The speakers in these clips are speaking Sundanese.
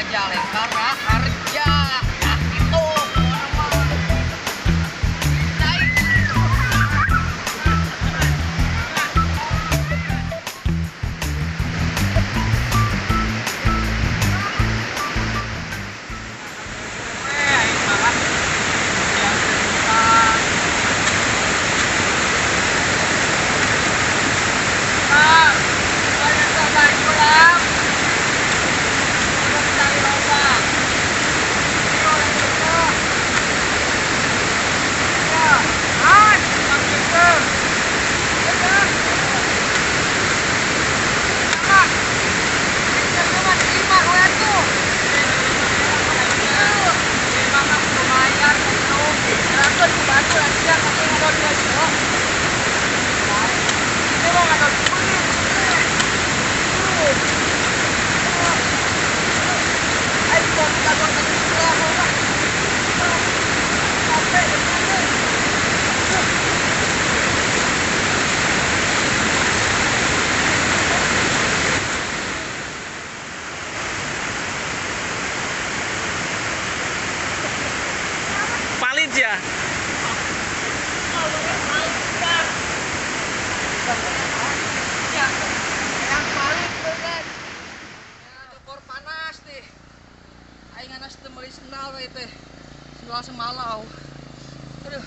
Majalengka Raharja. Nah gitu. Valid ya. Yang paling berat. Dekor panas nih. Aing anas teu meuli sendal we teh. Sendal semalau. Aduh.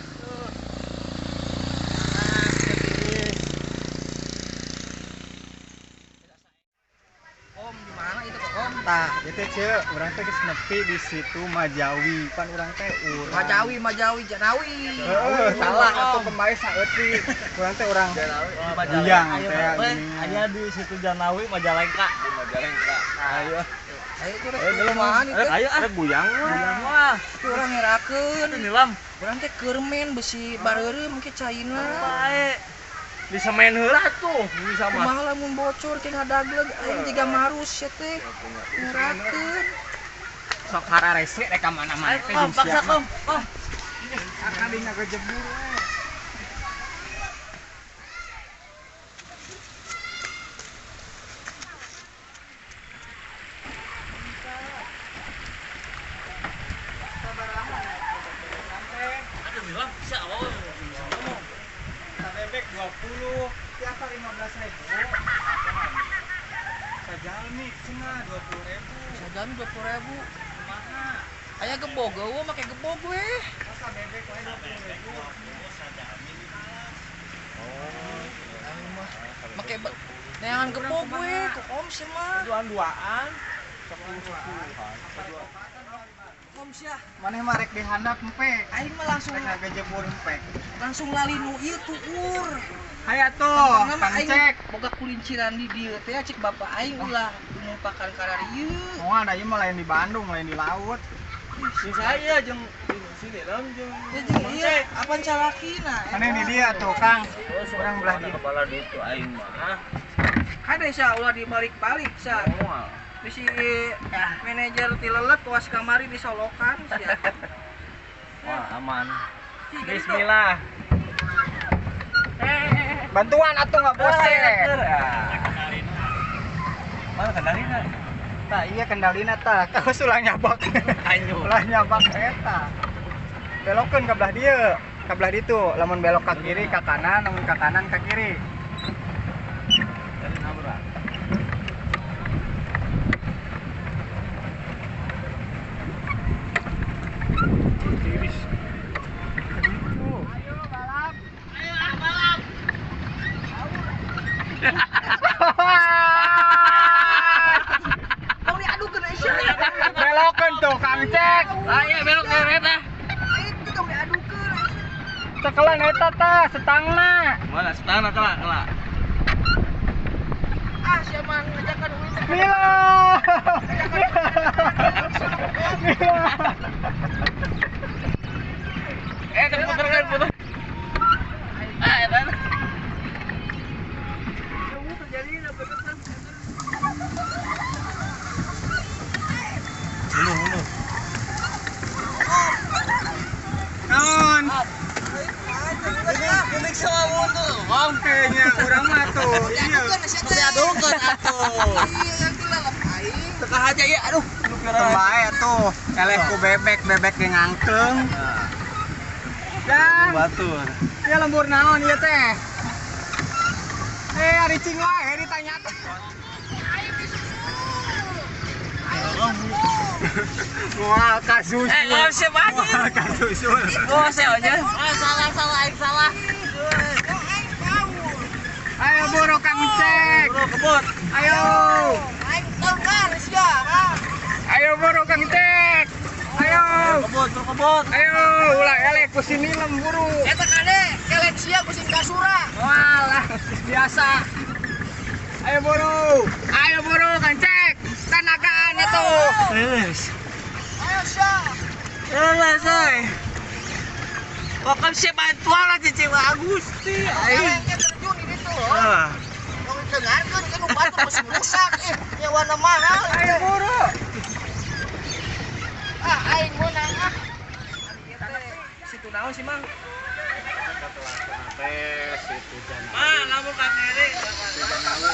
Om di mana itu kok Om? Tah, ieu teh ceu, urang teh geus nepi di situ Majawi. Pan urang teh urang. Majawi, Majawi, Janawi. Heeh, salah atuh kembali saeutik. Urang teh urang Buyang teh gini. Aya di situ Janawi Majalengka. Di Majalengka. Ayo. Ayo tuh rek kumaha itu. Ayo ah. Buyang mah. Itu urang ngerakeun. Nilam. Urang teh keurmen besi bareureum ke caina. Bae. Bisa main heula tuh, bisa mah. Kumaha lamun bocor ke ngadagleg aing jiga marus ya teh. Ngerakeun. Sok hararese rek ka mana-mana teh Om, paksa Om. Om. Akan di ngagejebur we. Aduh, Nilam bisa oh. Bebek 20, tiasa 15.000. Sajalmi cenah 20.000. Sajalmi 20.000. Kumaha? Aya gebog eueuh make gebog we. Masa bebek wae 20.000. Oh, aing mah make neangan gebog we ku Om sih mah. Duaan-duaan. Om sia. Maneh mah rek dihandap empe. Aing mah langsung rek ngagejebur empe. Langsung lali nu ieu tuur. Hayu atuh, Kang cek. Boga kulinciran di dieu teh cek bapak aing ulah numpakan ka dieu. Moal da ieu mah lain di Bandung, lain di laut. Sing saya jeung si Nilam jeung jeung ieu apan calakina. Maneh di dieu atuh, Kang. Urang belah dieu. Kepala ditu aing mah. Kade sia ulah dibalik-balik sia. Moal. Bisi manajer tilelet was kamari disolokan sia. Wah, aman. Bismillah. Bantuan atuh nggak bose. Mana kendalina? Tah iya kendalina tah. Kau ulah nyabak. Ulah nyabak eta. Belokeun ka belah dieu, ka belah ditu. Lamun belok ka kiri ka kanan, lamun ka kanan ka kiri. Dari nabrak. Tiris. Ayo balap. Ayo balap. Tong diadukeun euy. Belokeun tuh Kang Cek. Ah iya belok ke eta. Itu tong diadukeun. Cekelan eta tah setangna. Mana setangna kelak kelak. Ah sia mah ngajakan ulin teh. Mila. Mila. Puter kan puter. Ah eta. Ulu. Naon? Aing sama mundur, Bang. Kayaknya urang mah tuh. Iya. Diadukeun atuh. Iya, yang dilalep aing. Teka aja ya, aduh. Bae tuh, eleh ku bebek, bebek ge ngangkeung. Dan batur. Ya lembur naon ieu teh? Eh, ari cing wae ditanya teh. Moal kasusul. Eh, siapa aja? Moal kasusul. Oh, saya aja. Salah, aing salah. Ayo buru Kang Cek. Buru kebut. Ayo. Aing tongkar sia. Ayo buru Kang Cek. Ayo. Kebut, kebut. Ayo, ulah elek ku sini lemburu. Eta kade, kelek sia ku sing kasura. Walah, biasa. Ayo buru. Ayo buru Kang Cek. Tenagaan atuh. Ayo sia. Ayo say. Pokoknya siapa bantuan lah cicing Agusti. Aing terjun di ditu loh. Tong dengarkeun kan batur mesin rusak eh nyawana mahal. Ayo buru. Ah aing meunang ah. Situ naon sih Mang? Situ Janawi. Mang, lamun ka kiri. Situ Janawi.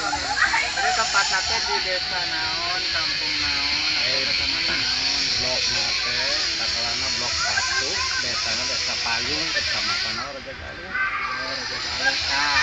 Jadi tempatna teh di desa naon, kampung naon, atau kecamatan naon? Blok nate, takalana blok 1, desana Desa Payung, kecamatan Rajagaluh. Oh, Rajagaluh. Nah,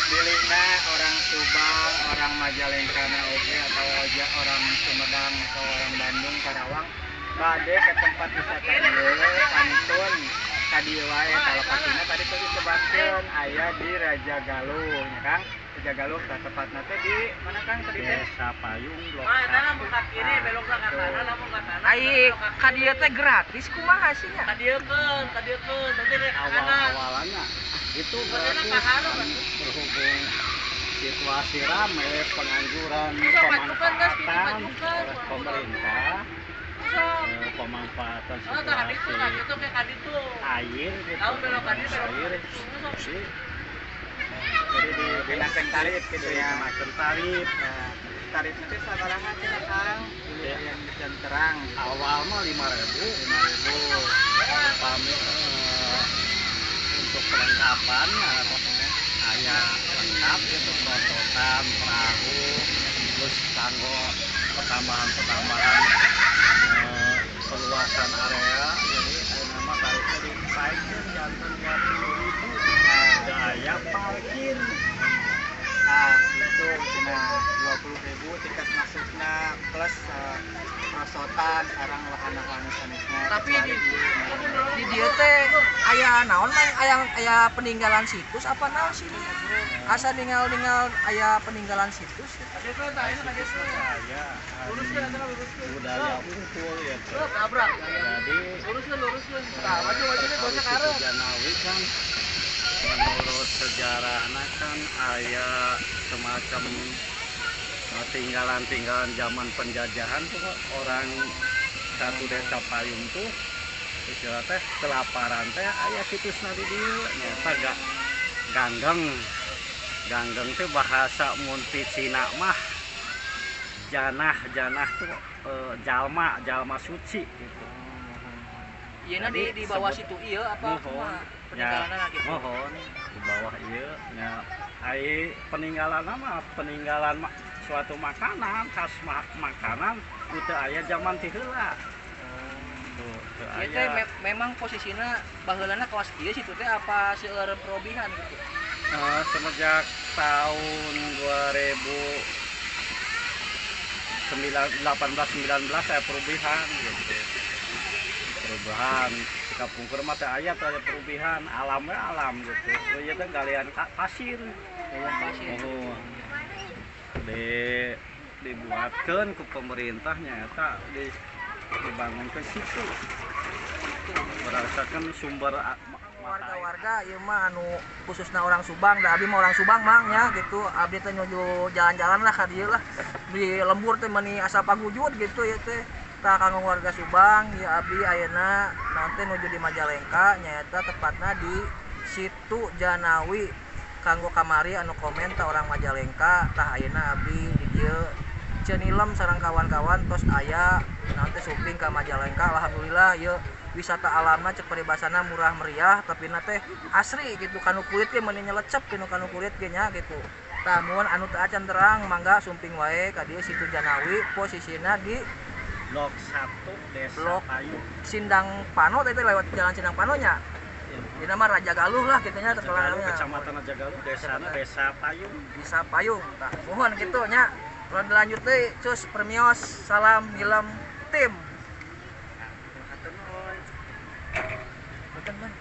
pilihna orang Subang, orang Majalengka oge atau orang Sumedang atau orang Bandung, Karawang, bade ke tempat wisata ieu pantun ka dieu wae ka lokasina tadi tuh disebatkeun aya di Rajagaluh nya Kang. Rajagaluh tah tepatna teh di mana Kang tadi teh? Desa Payung blok 1. 1. Lamun ka kiri belok ka kanan, lamun ka kanan. Ai ka dieu teh gratis kumaha sih nya? Ka dieu keun, nanti rek ka kanan. Awal-awalannya itu gratis berhubung situasi rame, pengangguran, pemanfaatan oleh pemerintah, pemanfaatan situasi air gitu, air, jadi dikenakan tarif gitu ya, dikenakan tarif. Nah, tarif nanti sabaraha cenah Kang? Ya. Yang bisa terang gitu. Awal mah 5.000, 5.000. Pamit untuk perlengkapannya, aya lengkap itu perosotan, perahu, terus kanggo pertambahan-pertambahan perluasan area. Jadi aya nama tarifnya dinaikkeun janten 20.000. Nah, aya parkir. Nah, itu cenah 20.000 tiket masukna plus perosotan sareng wahana-wahana sanesna. Tapi di dieu teh aya naon mah aya peninggalan situs apa naon sih? Asa ninggal-ninggal aya peninggalan situs. Aya budaya unggul ya. Jadi luruskeun. Tah, maju bocah karep. Janawi kan menurut sejarahna kan aya semacam tinggalan-tinggalan zaman penjajahan tuh orang satu desa Payung tuh istilah teh kelaparan teh aya situsna di dieu nyaeta ganggeng. Ganggeng teh bahasa mun ti Cina mah janah tuh jalma suci gitu. Ieu na di bawah situ ieu apa kumaha peninggalanna gitu. Mohon di bawah ieu nya ai peninggalan mah peninggalan suatu makanan khas makanan teu aya zaman ti heula. Tuh teu Ieu teh aya. memang posisina baheulana kawas ieu situ teh apa seueur perobihan gitu. Semenjak tahun 2018-19 saya perubahan gitu. Perubahan kapungkur mah teh aya teh aya perubahan alamnya alam gitu. Ieu teh galian pasir. Galian pasir. Oh. Dibuatkeun ku pemerintahnya eta dibangunkeun situ. Berdasarkan sumber warga-warga ieu mah anu khususna orang Subang, da abdi mah orang Subang Mang nya gitu. Abdi teh nuju jalan-jalan lah ka dieu lah. Di lembur teh meuni asa pagujud gitu ieu teh. Tah kanggo warga Subang ieu abdi ayeuna naon teh nuju di Majalengka nyaeta tepatna di Situ Janawi. Kanggo kamari anu komen tah orang Majalengka tah ayeuna abdi di dieu Cenilem sareng kawan-kawan tos aya naon teh sumping ka Majalengka. Alhamdulillah ieu Wisata alamna cek paribasana murah meriah, tapi na teh asri gitu, kanu kulit ge meuni nyelecep gitu kanu kulit ge nya gitu. Tah mun anu teu acan terang mangga sumping wae ka dieu Situ Janawi, posisina di Blok 1 Desa Blok Payung. Sindang Pano teh lewat jalan Sindang Pano nya. Dina mah Raja Galuh lah kitu nya Rajagaluh, terkenalnya. Kecamatan Rajagaluh, desana Desa Payung. Desa Payung. Tah mohon kitu nya. Kalau dilanjut deui, cus permios, salam nilem tim. Hatur nuhun. Punten, Man.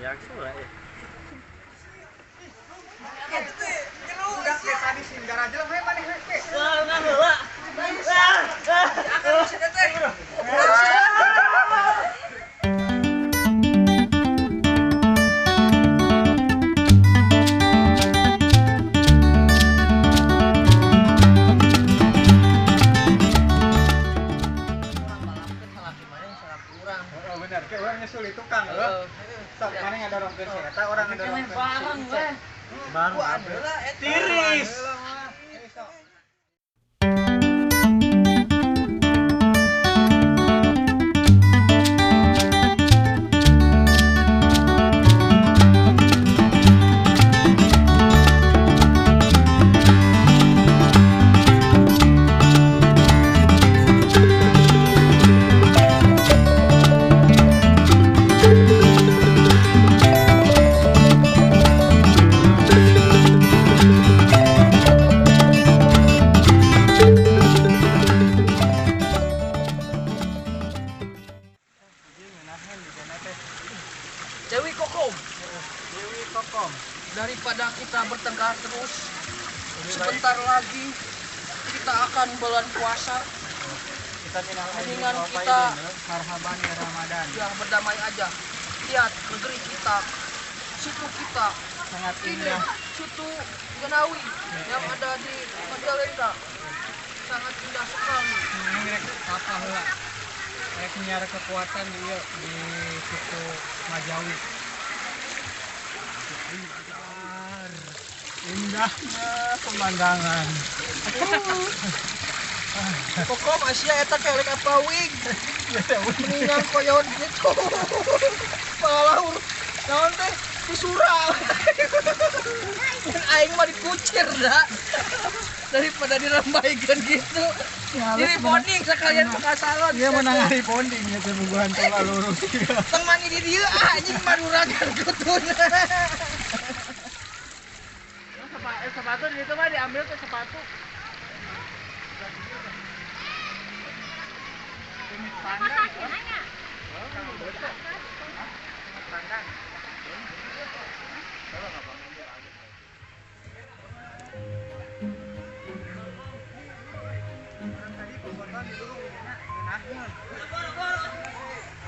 Yang sura ya. Udah kayak tadi sih aja lah maneh we. Oh benar, kayak orang nyusul itu Kang. Sok maneh ngadorongkeun si eta, orang ngadorongkeun si Icek. Bareng. Tiris. Dewi Kokom, Dewi Kokom. Daripada kita bertengkar terus, sebentar lagi kita akan bulan puasa. Kita minal aidin Mendingan wal kita- faizin, marhaban ya Ramadan. Ya berdamai aja. Lihat negeri kita, situ kita, Sangat ini indah. Situ Janawi yang ada di Majalengka. Sangat indah sekali. Ini rek apa heula? Rek nyiar kekuatan di ieu di situ Majawi. Indahnya pemandangan. Kokom Asia eta kelek apa wig? Mendingan koyon gitu. Palaur. Naon teh? Kusura. Mun aing mah dikucir dah. Daripada dirambaikeun gitu. Jadi bonding sekalian buka salon. Iya menang hari bonding ya teh bubuhan tola lurus. Tong mani di dieu ah anjing maduragan kutuna. Sepatu di itu mah diambil ke sepatu.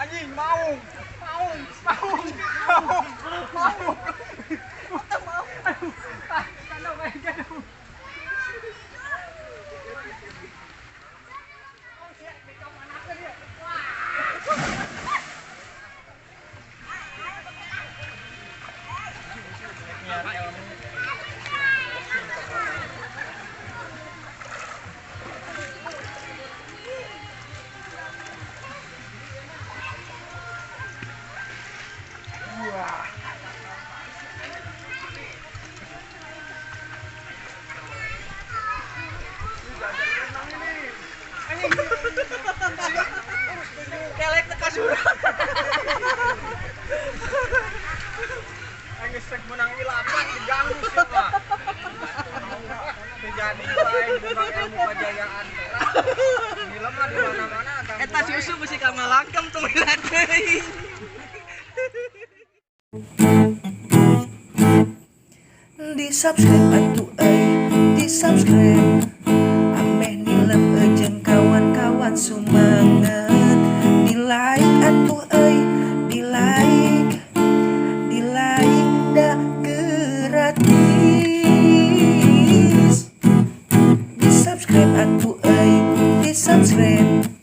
Anjing maung, maung, maung, maung, maung. Aduh, ah, kandang, kandang. Kelek teh kasura. Aing geus rek menang wilapan diganggu sih mah. Teu jadi lain bukan ilmu kajayaan. Film mah di mana-mana ganggu Eta susu besi ka malangkem tong deui. Di subscribe atuh euy, di subscribe. Ameh nilem jeung kawan-kawan sumanget. Di like atuh euy, di like. Di like da gratis. Di subscribe atuh euy, di subscribe.